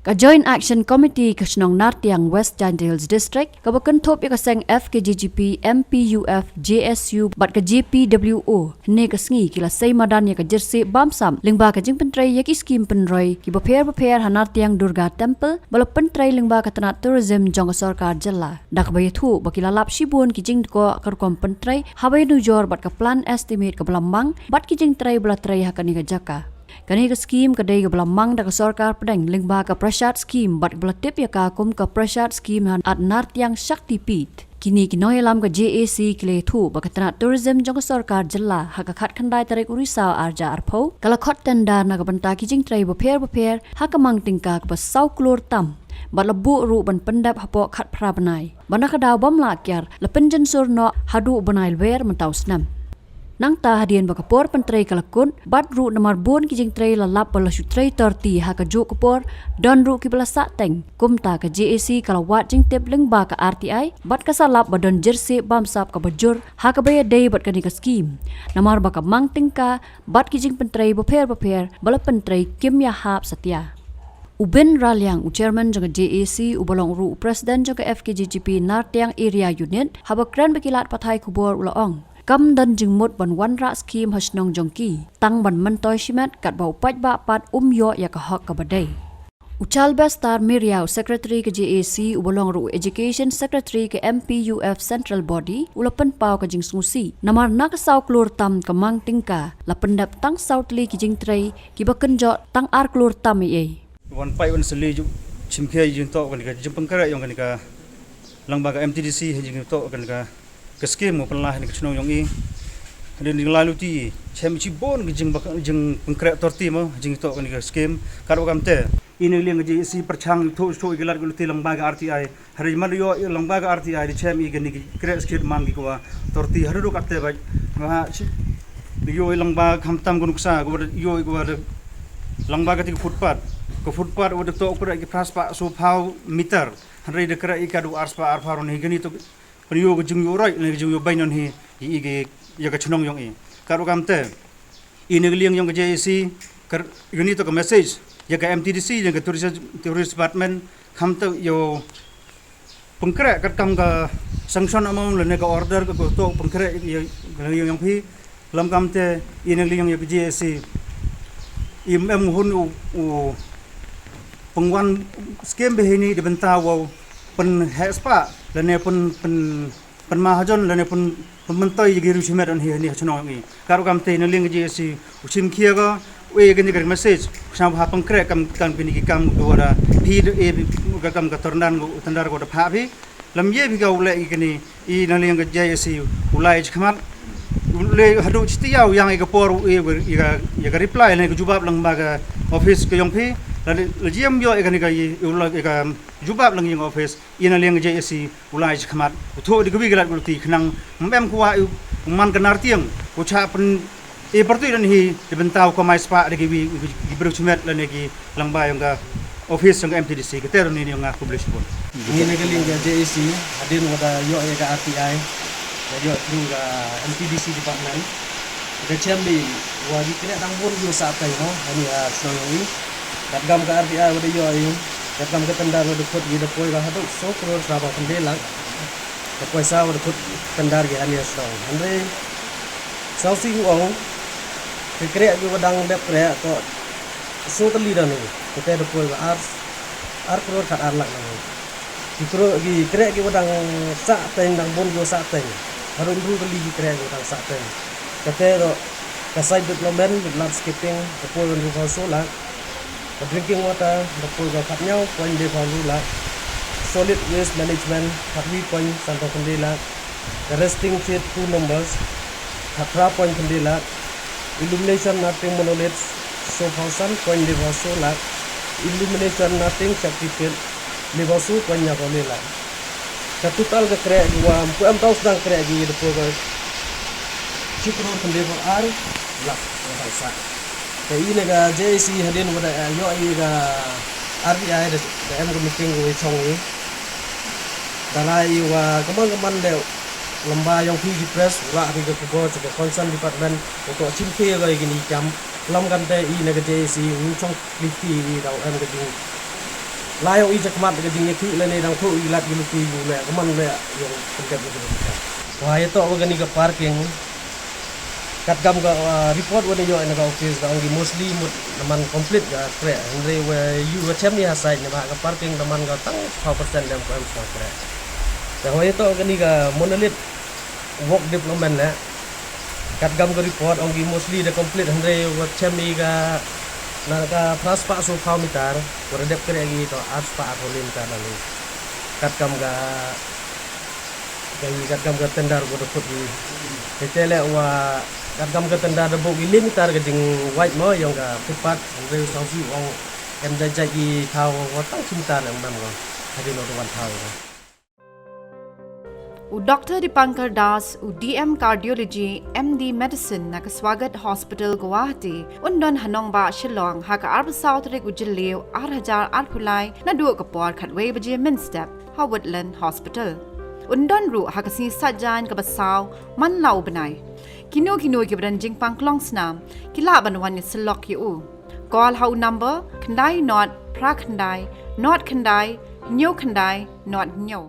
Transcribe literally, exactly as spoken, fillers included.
Ka Joint Action Committee ka shnong Nartiang, West Jaintia Hills District, kaba kynthup ïa ka seng F K J G P, M P U F, J S U bad ka J P W O, hynne ka sngi ki la sei madan ïa ka jersey bamsap lyngba ka jingpyntrei ïa ki skim pynroi kiba pher bapher ha Nartiang Durga Temple, ba la pyntrei lyngba ka tnat tourism jong ka sorkar jylla. Da kaba ïathuh ba ki la lap shibun ki jingdkoh ka rukom pyntrei haba ïanujor bad ka plan estimate kaba la mang bad ki jingtrei ba la trei ha kane ka jaka. Kane ka skim ka dei kaba la mang da ka sorkar pdeng lyngba ka Prashad Scheme bad kaba la tip ïa ka kum ka Prashad Scheme ha At Nartiang Shakti Peeth. Kine ki nongïalam ka J A C ki la ïathuh ba ka tnat tourism jong ka sorkar jylla ha ka khatkhyndai tarik u Risaw arhajar arphew ka la khot tender na ka bynta ki jingtrei bapher bapher ha ka mang tyngka kaba saw klur tam, bad la buh ruh ban pyndep hapoh khatphra bnai. Bad na ka daw bym lah kiar la pynjynsur noh haduh bnai Lber mynta u snem. Nangta hadien ba ka por pyntrei ka la kut, bad ruh namar bun ki jingtrei la lap ba la shu trei torti ha kajuh ka por, don ruh kiba la sah teng. Kumta ka J A C ka la wad jingtip lyngba ka R T I bad ka sa lap ba don jersey bamsap kaba jur ha kaba ïadei bad kane ka skim, namar ba ka mang tyngka bad ki jingpyntrei bapher bapher ba la pyntrei kim ïahap satia. U Bin Raliang, u chairman jong ka J A C, uba long ruh u president jong ka F K J G P Nartiang Area Unit, haba kren bad ki lad pathai khubor u la ong, kam don jingmut ban wanrah skim ha shnong jong ki, tang ban myntoi shimet katba u paidbah pat um ïoh ïa ka hok kaba dei. U Charles Bestar Miriau, secretary ka J A C, uba long ruh u education secretary ka M P U F Central Body, u la pynpaw ka jingsngewsih namar na ka saw klur tam ka mang tyngka la pyndep tang saw tylli ki jingtrei kiba kynjoh tang ar klur tam ei ei. Wan paid wan sylli ju chimkhia jingtoh kane ka jingpynkhreh ïong kane ka lyngba ka M T D C ha jingtoh kane ka, ka skim mo pynlah ha kane ka chnong ïong i. Hadien jinglah luti chem chibun ka jing, jingpynkhreh torti mo jingtoh kane ka skim. Katba kamte i na ka liang ka J A C pyrshang ïathuh ïathuh ïa ki lad ki luti lyngba ka R T I. Hynrei mat ïoh ïa lyngba ka R T I da chem i kane ki kreh skit mang ki kwah torti haduh katte bad. Nga ha chi ïoh ïa lyngba khamtam ka nuksa ka wad ïoh ïa ka wad lyngba ka ti ka footpath. Ka footpath wad toh ka kreh ki phra spah sophaw meter. Hynrei da kreh i ka du ar spah arphaw ruh hi kane to pynïoh ka jingïoh roi ne ka jingïoh beiñ non hi ïa i ïa ka chnong ïong i. Katba kamte i na ka liang ïong ka J A C ka ïa kane to ka message ïa ka M T D C ïa ka tourist, tourist department khamtam ïoh pynkreh katkam ka sanction amount lane ka order ka, ka to pynkreh ïa, ïa, ïa, ïa phi. Lam kamte i na ka liang ïa ka J A C im em hun u, u pynwan skim ba hini da bynta wow pynheh spah lane pyn, pyn, pynmahajon lane pyn, pynmyntoi ïa ki riew shimet on hi, hini ha chnong ïong i. Katba kamte na liang ka J A C u chimkhia ka u e kane ka message u sngewbha pynkreh kam, kam kine ki kam ka wada phi da e ka kam ka tender ka, tender ka wada phah phi. Lam ïa phi ka u leh ïa kane i na liang ka J A C u lai chi khmat u leh haduh chi tïaw ïang ïa ka por u e ïa ka, ïa ka reply ne ka jubab lyngba ka office ka ïong phi. La, la jiem ïoh ïa kane ka i u la ïa ka jubab lyngba ïa ka office. I na liang ka J A C u lai chi khmat u thoh da ka wi ka lad ka luti khnang ym em kwah u man ka Nartiang u chah pyn e pyrtuid don hi da bynta u kamai spah da ki wi ki briew shimet lane ki lyngba ïong ka office ïong ka M T D C. Ka ter ni ïong nga khublei shibun. Ngi na ka liang ka J A C hadien wada ïoh ïa ka R T I, da ïoh through ka M T D C department. Ka chem bi wa ki kynnoh dang bun ïoh sah teng mo hani a shnong ïong i. Katkam ka R T I wada ïoh ïa, katkam ka tender wada khot ïa da poi ka haduh saw klur saw phew khyndai lak. Ka poisa wada khot tender ki hani a shnong. Hynrei sngewsih u ong ki kreh ki wa dang dep kreh to saw tylli da ni. Kata da poi ka ar, ar klur khat ar lak na ni. Ki kreh, ki kreh ki wa dang sah teng, dang bun ki wa sah teng. Harum ru tylli ki kreh ki wa dang sah teng. Kata da ka site development with landscaping da poi ka hynriew phew saw lak. Ka drinking water da poi ka khatnyaw point dei phew hynriew lak. Solid waste management khatwi point san phew khyndai lak. Ka resting shed two numbers khatphra point khyndai lak. Illumination Narting monolith saw phew san point dei phew saw lak. Illumination Narting Shakti Peeth hynriew phew saw point hynñiaw phew lai lak. Ka total ka kreh ki wa ym pu em tau sdang kreh ki da poi ka shi klur khyndai phew ar lak ka dang sah. Ka i na ka J A C hadien wa da ïoh i ka R T I da, da em ka meeting ka wa i chong i. Da rai i wa ka man ka man da lamba ïong phi ki press u rah phi ka khubor sha ka concern department u to chim phi ka i kini kam. Lam kan te i na ka J A C u chong phi ki i da u em ka jing La ïoh i jakhmat ka jingïathuh lane dang thuh i lad ki luti ïa u leh, kumno u leh ïa u pynjot ïa ka jingïathuh. Wa ïa to wa kani ka parking. Katkam ka, uh, report wa da ïoh na ka office ka ong ki mostly mut da man complete ka kreh. Hynrei wa ïoh wa chem i ha site ne ba ka parking da man ka tang four percent dem ko em sa kreh. Te wa ïa to kani ka monolith work development leh. Katkam ka report ong ki mostly da complete hynrei wa chem i ka na ka phra spah saw phew meter, wa da dep kreh ki to ar spah arphew meter da li. Katkam ka, ka i katkam ka tender wa da put i. Te te leh wa katkam ka tender da buh ki li meter ka jingwait mo ïong ka footpath hynrei saw si ong em da jait i thaw wa tang shi meter em bam ko. Hadien wa da wan thaw i ko. U Doctor Dipankar Das, u D M Cardiology, M D Medicine na ka Swagat Hospital Guwahati, un don ha nongbah Shillong ha ka arphew saw tarik u Jylliew ar hajar arphew lai naduh ka por khatwei baje mynstep ha Woodland Hospital. Un don ruh ha ka sngi Saitjaiñ kaba saw man la u bnai. Kino kino kiba don jingpang klong snam ki lah ban wan ïasyllok ïa u. Call ha u number khyndai nod phra khyndai nod khyndai hynñiew khyndai nod hynñiew.